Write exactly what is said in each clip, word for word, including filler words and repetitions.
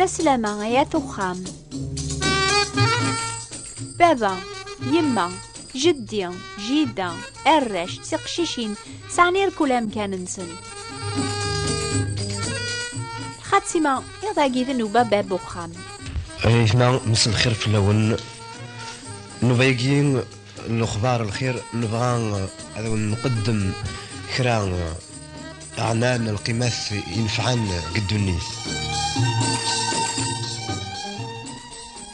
Taslama ay at uxxam. Baba, yemma, jeddi, jida, arrac d tiqcicin sɛan irkul amkan-nsen. Lxatima iḍ-agi d nnuba bab uxxam. Aytma, mselxir fell-awen. Nnuba-agi n lexbar lxir, nebɣa ad awen-nqeddem kra ɛnan lqimat inefɛen deg ddunit.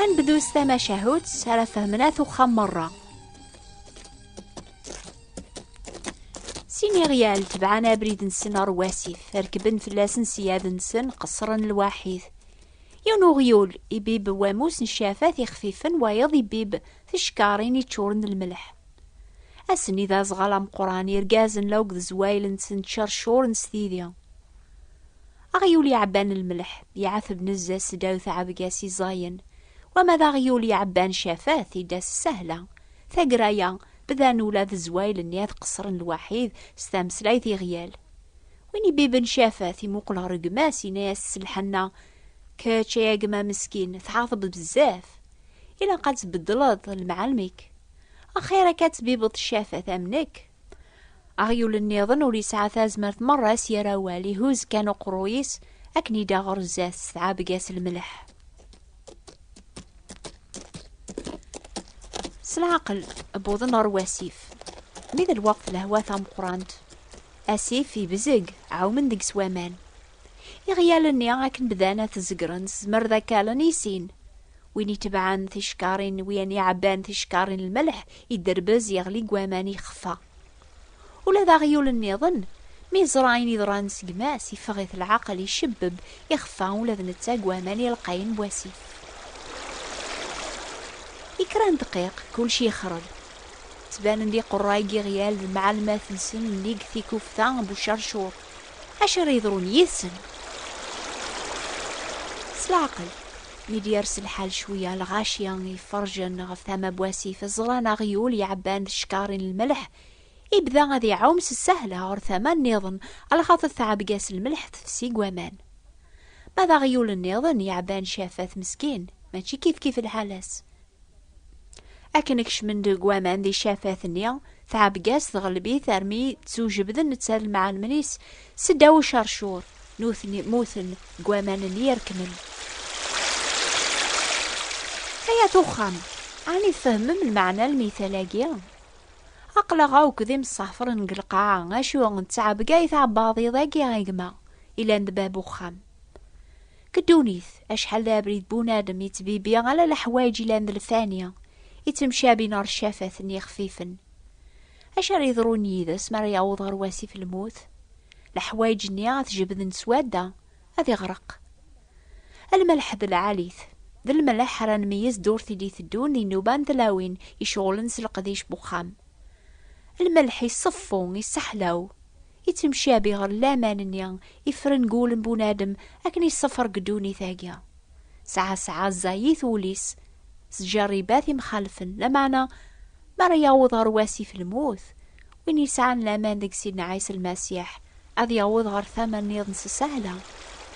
Ad nebdu s tamacahut ara fehmen at uxxam merra. Sin iɣyal tebɛen abrid-nsen ɣer wasif, rekben fell-asen ssyad-nsen, qeṣṣren lwaḥid. Yiwen uɣyul ibib wamus n ccafat ixfifen, wayeḍ ibib ticekkarin iččuren d lmelḥ. Ass-nni d aẓɣal ameqqran, irgazen la akked zzwayel-nsen ttcercuren s tidi. Aɣyul iɛebban lmelḥ, iɛeteb nezzeh seddaw tɛebga-s iẓayen, wama d aɣyul iɛebban ccafat, idda s ssahla. Taggara-ya, bdan ula d zzwayel-nni ad qeṣṣren lwaḥid s tameslayt iɣyal. Win ibiben ccafat imuqel ɣer gma-s, yenna-yas s lḥenna: "Kečč ay a gma meskin, tɛaḍeḍ bezzaf. Ilaq ad tbeddleḍ lemɛalem-ik. Axir akka ad tbibeḍ ccafat am nekk." Aɣyul nniḍen ur yesɛa tazmert merra ad s-yerr awal, ihuz kan uqerruy-is akken idaɣ ɣer zdat s tɛebga-s lmelḥ. S leɛqel, wwḍen ɣer wasif. Mi d lweqt lehwa tameqqrant, asif ibzeg, ɛumen deg-s waman. Iɣyal-nni akken bdan ad t-zegren, tzemreḍ ad k-allen i sin. Win itebɛen ticekkarin, win iɛebban ticekkarin n lmelḥ, idderbez, yeɣli deg waman, ixfa. Ula d aɣyul nniḍen, mi yeẓra ayen yeḍran s gma-s, iffeɣ-it leɛqel, icebbeb, ixfa ula d netta deg waman ilqayen n wasif. I kra n ddqiq, kullec yexreb. Ttbanen-d iqerray n yiɣyal d mɛelmat-nsen nnig tikufta n ucercur. Acu ara yeḍrun yid-sen? S leɛqel, mi d-yers lḥal cwiya, lɣaci iferrjen ɣef tama n wasif ẓran aɣyul iɛebban ticekkarin n lmelḥ, ibda ad iɛum s ssahla ɣer tama nniḍen, alaxaṭer tɛebga-s lmelḥ tefsi deg waman. Ma d aɣyul nniḍen iɛebban ccafat meskin, mačči kifkif lḥal-as. Akken kecmen deg waman di ccafat-nni, tɛebga-s teɣleb-it armi ttujebden netta d lemɛelmen-is seddaw ucercur, nutni mmuten deg waman-nni yerknen. Ay at uxxam, ɛni tfehmem lmeɛna n lmital-agi? Aql-aɣ akk d imsafren deg lqaɛa, acu n ttɛebga i tɛebbaḍ iḍ-agi a gma, ilan d bab uxxam? Deg ddunit, acḥal d abrid bunadem yettbibi ala leḥwayeǧ ilan d lfani, ittemcabin ɣer ccafat-nni ixfifen. Acu ara yeḍrun yid-s mi ara yaweḍ ɣer wasif lmut? Leḥwayeǧ-nni ad t-jebden s wadda, ad iɣreq. Lmelḥ d lɛalit. D lmelḥ ara nmeyyez ddurt i d-iteddun di nnuba n tlawin iceɣlen s leqdic n uxxam. Lmelḥ iṣeffu, iseḥlaw, ittemcabi ɣer laman-nni ifren deg wul n bunadem akken iṣeffer deg ddunit-agi. Sɛa sɛa ẓẓayit wul-is s tjerribat imxalfen, lameɛna mi ara yaweḍ ɣer wasif lmut, win yesɛan laman deg Sidna Ɛisa Lmasiḥ ad yaweḍ ɣer tama nniḍen s ssahla,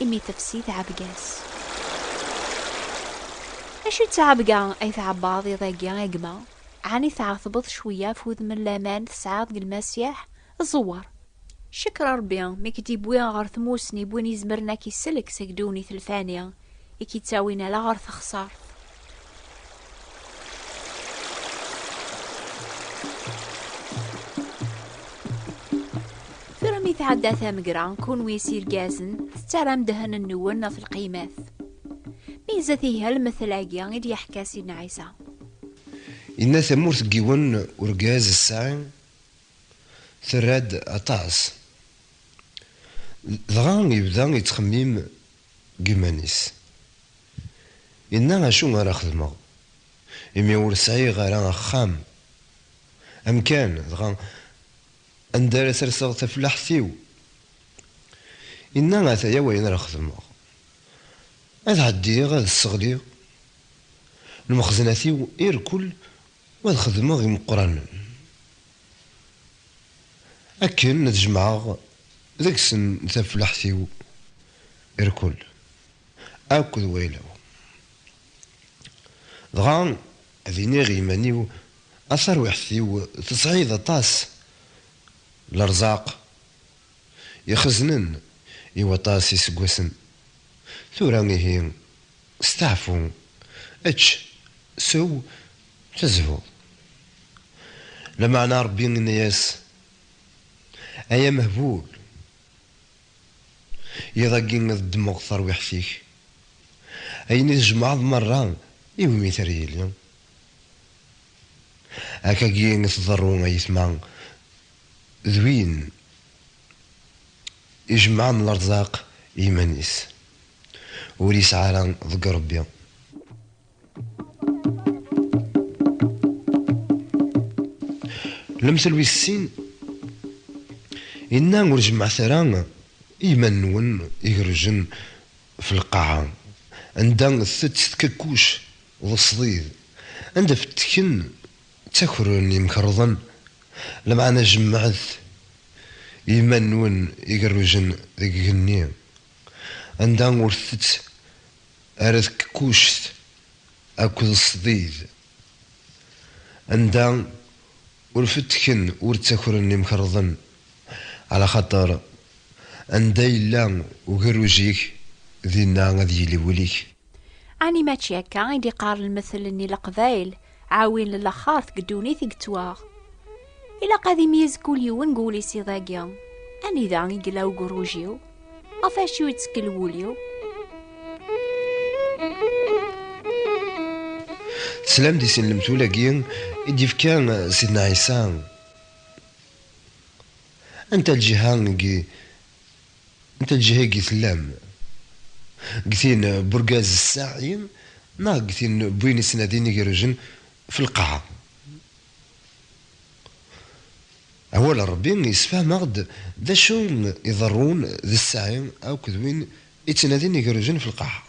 imi tefsi tɛebga-s. Acu d tɛebga ay tɛebbaḍ iḍ-agi a gma? Ɛni tɛetbeḍ cwiya ɣef wudem n laman tesɛiḍ deg Lmasiḥ? Ẓewwer. Cekr Ṛebbi mi k-d-iwwi ɣer tmusni n win izemren ad k-isellek seg ddunit lfani i k-ittawin ala ɣer texṣart. Tura mi tɛedda tamegra, kunwi s irgazen tettarram ddehn-nwen ɣef lqimat. Mi zdat ihi lmettel-agi i d-yeḥka Sidna Ɛisa. Yenna tamurt n yiwen urgaz ssaɛi terra-d aṭas. Dɣa yebda yettxemmim deg yiman-is. Yenna: "Acu ara xedmeɣ? Imi ur sɛiɣ ara axxam, amkan, dɣa anda ara serseɣ tafellaḥt-iw?" Yenna: "Ataya wayen ara xedmeɣ. Ad ɛeddiɣ, ad sseɣliɣ lmexzenat-iw irkul, u ad xedmeɣ imeqqranen. Akken ad jemɛeɣ deg-sen tafellaḥt-iw irkul. akked wayla-w. Dɣa ad iniɣ i yiman-iw: a tarwiḥt-iw, tesɛiḍ aṭas n lerẓaq ixeznen i waṭas iseggasen. Tura ihi, steɛfu, ečč, sew, tezhuḍ. Lameɛna Ṛebbi yenna-yas: ay amehbul, iḍ-agi ad ddmeɣ tarwiḥt-ik, ayen i tjemɛeḍ merra iwimi-t ar yili. Akkagi i tḍerru ayetma d win ijemɛen lerẓaq i yiman-is, ur yesɛi ara deg Ṛebbi. Lemtel wis sin, inna: ur jemmɛet ara i yiman-nwen igerrujen f lqaɛa, anda tett tkekkuc d ṣdid, anda fettken ttakren imkerḍen, lameɛna jemmɛet i yiman-nwen igerrujen deg igenni, anda ur tett ara tkekkuct akked ṣdid, anda ur fettken, ur ttakren imkerḍen, ɛla xaṭer anda yella ugerruj-ik, dinna ad yili wul-ik. Ɛni mačči akka i d-iqqar lmettel-nni n Leqbayel: ɛawin lexxart deg ddunit i yettwaɣ? Ilaq ad imeyyez kul yiwen deg wul-is iḍ-agi: anida i yella ugerruj-iw? Ɣef acu i yettkel wul-iw? Teslam di sin lemtul-agi i d-yefka Sidna Ɛisa? Anta lǧiha i, anta lǧiha i tellam? Deg tin n urgaz ssaɛi, neɣ deg tin n win ittnadin igerrujen f lqaɛa? Awal n Ṛebbi yessefham-aɣ-d d acu iḍerrun d ssaɛi akked win ittnadin igerrujen f lqaɛa.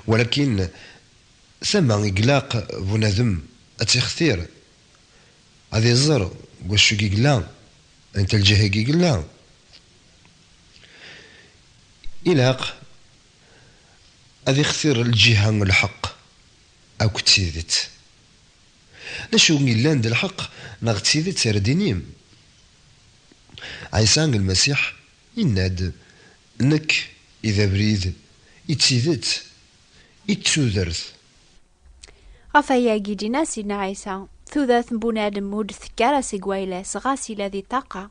Walakin tama i ilaq bunadem ad tixtir, ad iẓer wacu i yella, anta lǧiha i yella. Ilaq ad ixtir lǧiha n lḥeqq akked tidet. D acu yellan d lḥeqq neɣ d tidet ara d-inim? Ɛisa Lmasiḥ yenna-d: nekk i d abrid, i d tidet, i d tudert. Ɣef wayagi d-yenna Sidna Ɛisa: tudert n bunadem ur d-tekki ara seg wayla-s, ɣas ila di ṭṭaqa.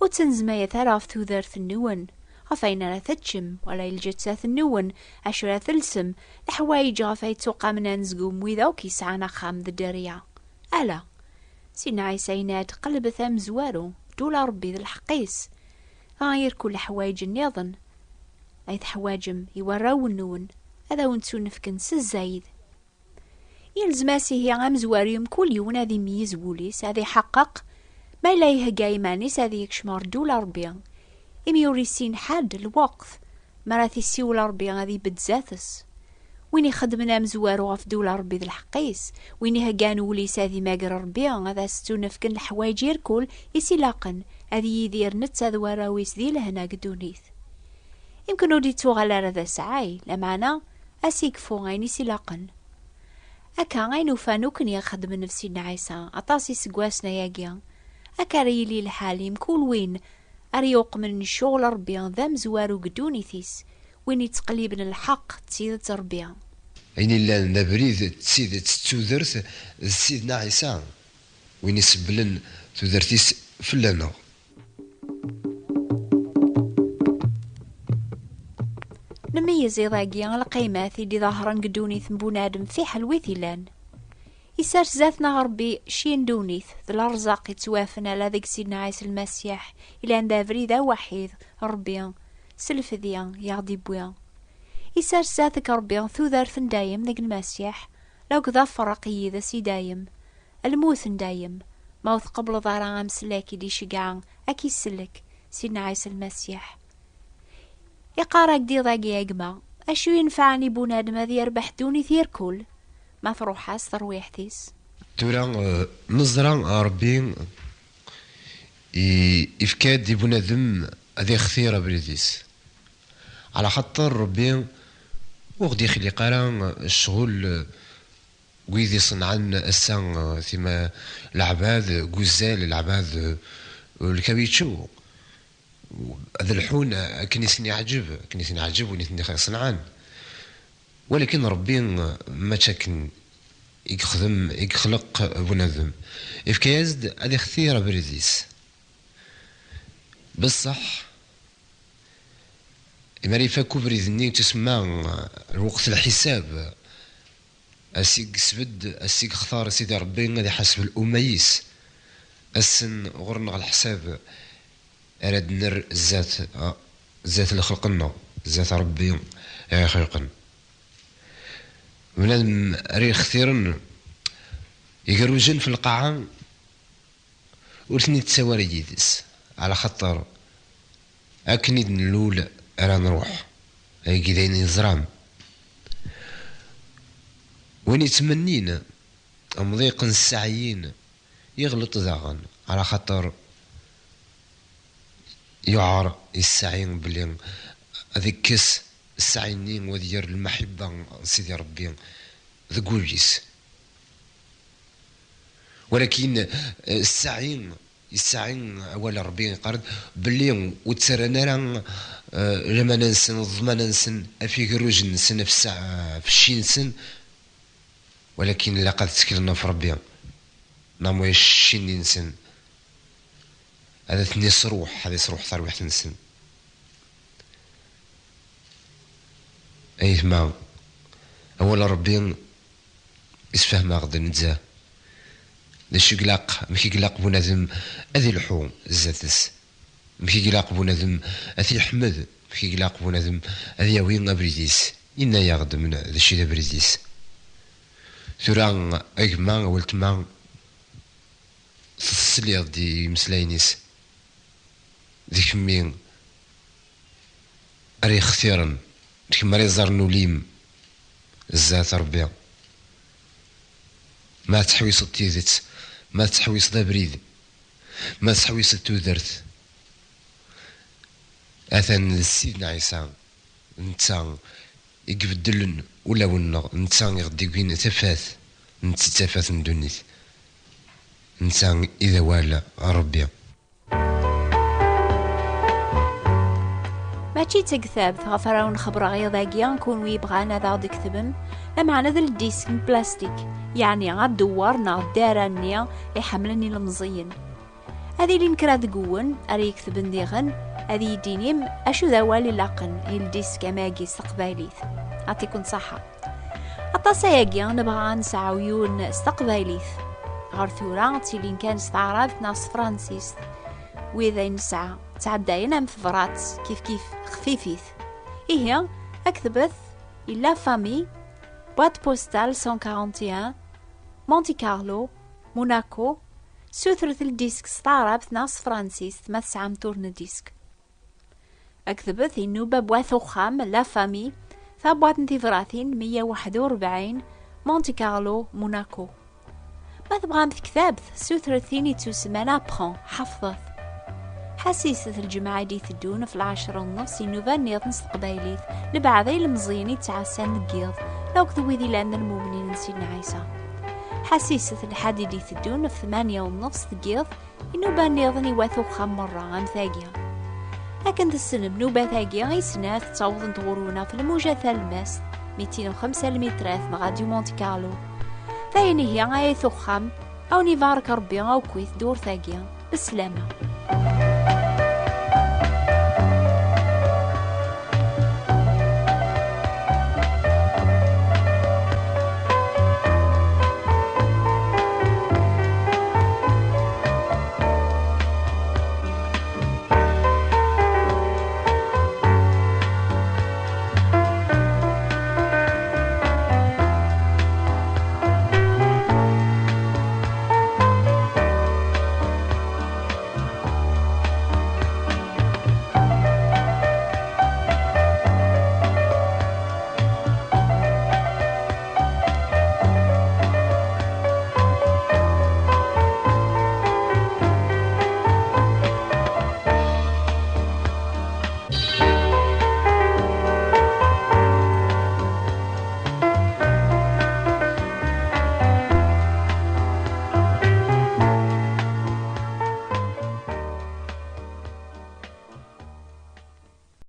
Ur ttnezmayet ara ɣef tudert-nwen, ɣef ayen ara teččem, wala i lǧettat-nwen, acu ara telsem, leḥwayeǧ ɣef ay ttuqamen anezgum wid akk yesɛan axxam d dderya. Ala. Sidna Ɛisa yenna-d: qelbet amezwaru, ddul a Ṛebbi d lḥeqq-is. Dɣa irkul leḥwayeǧ nniḍen ay teḥwaǧem i warraw-nwen, ad awen-ttunefken s zzayed. Yelzem-as ihi amezwaru i mkul yiwen ad imeyyez wul-is, ad iḥeqqeq ma yella ihegga iman-is ad yekcem ɣer ddula Ṛebbi, imi ur issin ḥedd lweqt mi ara t-issiwel Ṛebbi ad ibedd zdat-s. Win ixeddmen amezwaru ɣef ddula Ṛebbi d lḥeqq-is, win iheggan wul-is ad imager Ṛebbi, ad as-ttunefken leḥwayeǧ irkul i s-ilaqen, ad yidir netta d warraw-is di lehna deg ddunit. Imken ur d-ittuɣal ara d asɛay, lameɛna ad s-ikfu ayen i s-ilaqen. Akka, ayen ufan ukni ixeddmen ɣef Sidna Ɛisa aṭas iseggasen ayagi, akka ara yili lḥal i mkul win ara yuqmen ccɣel Ṛebbi d amezwaru deg ddunit-is, win yettqelliben lḥeqq d tidet Ṛebbi. Ayen illan d abrid d tidet d tudert d Sidna Ɛisa, win isebblen tudert-is fell-aneɣ. Nmeyyez iḍ-agi lqimat i d-iḍehren deg ddunit n bunadem fiḥel wi t-ilan. Isers zdat-neɣ Ṛebbi cci n ddunit d lerẓaq yettwafen ala deg Sidna Ɛisa Lmasiḥ, ilan d abrid awaḥid Ṛebbi s lfedya i aɣ-d-iwwi. Isers zdat-k Ṛebbi tudert n dayem deg Lmasiḥ, la akked afraq yid-s i dayem, lmut n dayem, ma ur tqebbleḍ ara amsellek i d-iceggeɛ ad k-isellek Sidna Ɛisa Lmasiḥ. Iqqar-ak-d iḍ-agi a gma: acu yenfɛen i bunadem ad yerbeḥ ddunit irkul, ma truḥ-as terwiḥt-is? Tura, eh, neẓra Ṛebbi i-, ifka-d i bunadem ad ixtir abrid-is. Ɛla xaṭer Ṛebbi ur ɣ-d-ixliq ara ccɣel n wid iṣenɛen ass-a tima, leɛbad n wuzzal, leɛbad n lkawičču, ad lḥun akken i sen-iɛǧeb, akken i sen-iɛǧeb win i ten-ixenɛen. Walakin Ṛebbi mačči akken i yexdem, i yexleq bunadem. Ifka-yas-d ad ixtir abrid-is. Beṣṣeḥ, imi ara ifak ubrid-nni yettusemma lweqt n lḥisab, ass i yesbedd, ass i yextar Sidi Ṛebbi ad iḥaseb luma-is, ass-n ɣur-neɣ leḥsab ara d-nerr zdat, zdat lxelq-nneɣ, zdat Ṛebbi i ɣ-ixelqen. Bnadem ara yextiren igerrujen f lqaɛa, ur ten-ittawi ara yid-s, ɛla xaṭer akken i d-nlul ara nruḥ. Ayagi d ayen yeẓram. Win yettmennin amḍiq n ssaɛyin, yeɣleṭ daɣen, ɛla xaṭer yuɛer i ssaɛi belli ad ikkes ssaɛi-nni u ad yerr lmaḥibba n Sidi Ṛebbi deg wul-is. Walakin, eh, ssaɛi, yessaɛi awal n Ṛebbi, yeqqar-d belli ur ttarran ara, eh, lamana-nsen, ḍḍmana-nsen, ɣef igerrujen-nsen, ɣef ssaɛ-, ɣef cci-nsen, walakin ilaq ad tteklen ɣef Ṛebbi. Neɣ ma cci-nni-nsen ad ten-isruḥ, ad isruḥ tarwiḥt-nsen. Aytma, awal n Ṛebbi isfehmeɣ-d nezzeh d acu i ilaq, amek i ilaq bunadem ad ilḥu zdat-s, amek i ilaq bunadem ad t-iḥmed, amek i ilaq bunadem ad yawi abrid-is. Yenna-yaɣ-d men-, d acu i d abrid-is. Tura, a gma, a weltma, tesliḍ-d i imeslayen-is, d kemmi ara yextiren, d kemm ara iẓerren ul-im zdat Ṛebbi. Ma tettḥewwiseḍ tidet, ma tettḥewwiseḍ abrid, ma tettḥewwiseḍ tudert, atan d Sidna Ɛisa, netta i ibeddlen ulawen-nneɣ, netta i ɣ-d-iwwin tafat, netta d tafat n ddunit, netta i d awal n Ṛebbi. Mačči d taktabt ɣef ara wen-xebbreɣ iḍ-agi, kunwi yebɣan ad aɣ-d-tketbem, lameɛna d ldisk n plastik, yeɛni adewwer neɣ ddara-nni iḥemmlen ilemẓiyen. Ad ilin kra deg-wen ara iketben diɣen, ad iyi-d-inim acu d awal ilaqen i ldisk amagi s teqbaylit. Atiken ṣaḥa. Aṭas ayagi nebɣa ad nesɛu yiwen s teqbaylit. Ɣer tura ttilin kan s taɛrabt neɣ s tefransist. Wid ay nesɛa ttɛeddayen am tebrat, kif kif xfifit. Ihi, aktbet i La Famille, boîte postale cent quarante et un, Monte Carlo, Monaco, sutret ldisk s taɛrabt neɣ s tefransist ma tesɛam turn disk. Aktbet i nnuba n wat uxxam, La Famille, tabwaṭ n tibratin meyya u waḥed u rebɛin, Monte Carlo, Monaco. Ma tebɣam tektabt, sutret tin ittusemman Apprend, ḥefḍet. Ḥassiset lǧemɛa i d-iteddun ɣef lɛecṛa u nneṣ i nnuba nniḍen s teqbaylit, lebɛed i ilemẓiyen i ttɛassan deg yiḍ, akked wid ilan d lmumnin n Sidna Ɛisa. Ḥassiset lḥad i d-iteddun ɣef tmanya u nneṣ deg yiḍ, i nnuba nniḍen i wat uxxam merra am tagi. Akken tessnem nnubat-agi i snat ttawḍent ɣur-wen ɣef lmuja talemmast, mitin u xemsa lmitrat n Radio Monte Carlo. Dayen ihi ay at uxxam, a wen-ibarek Rebbi akkit ddurt-agi. Beslama.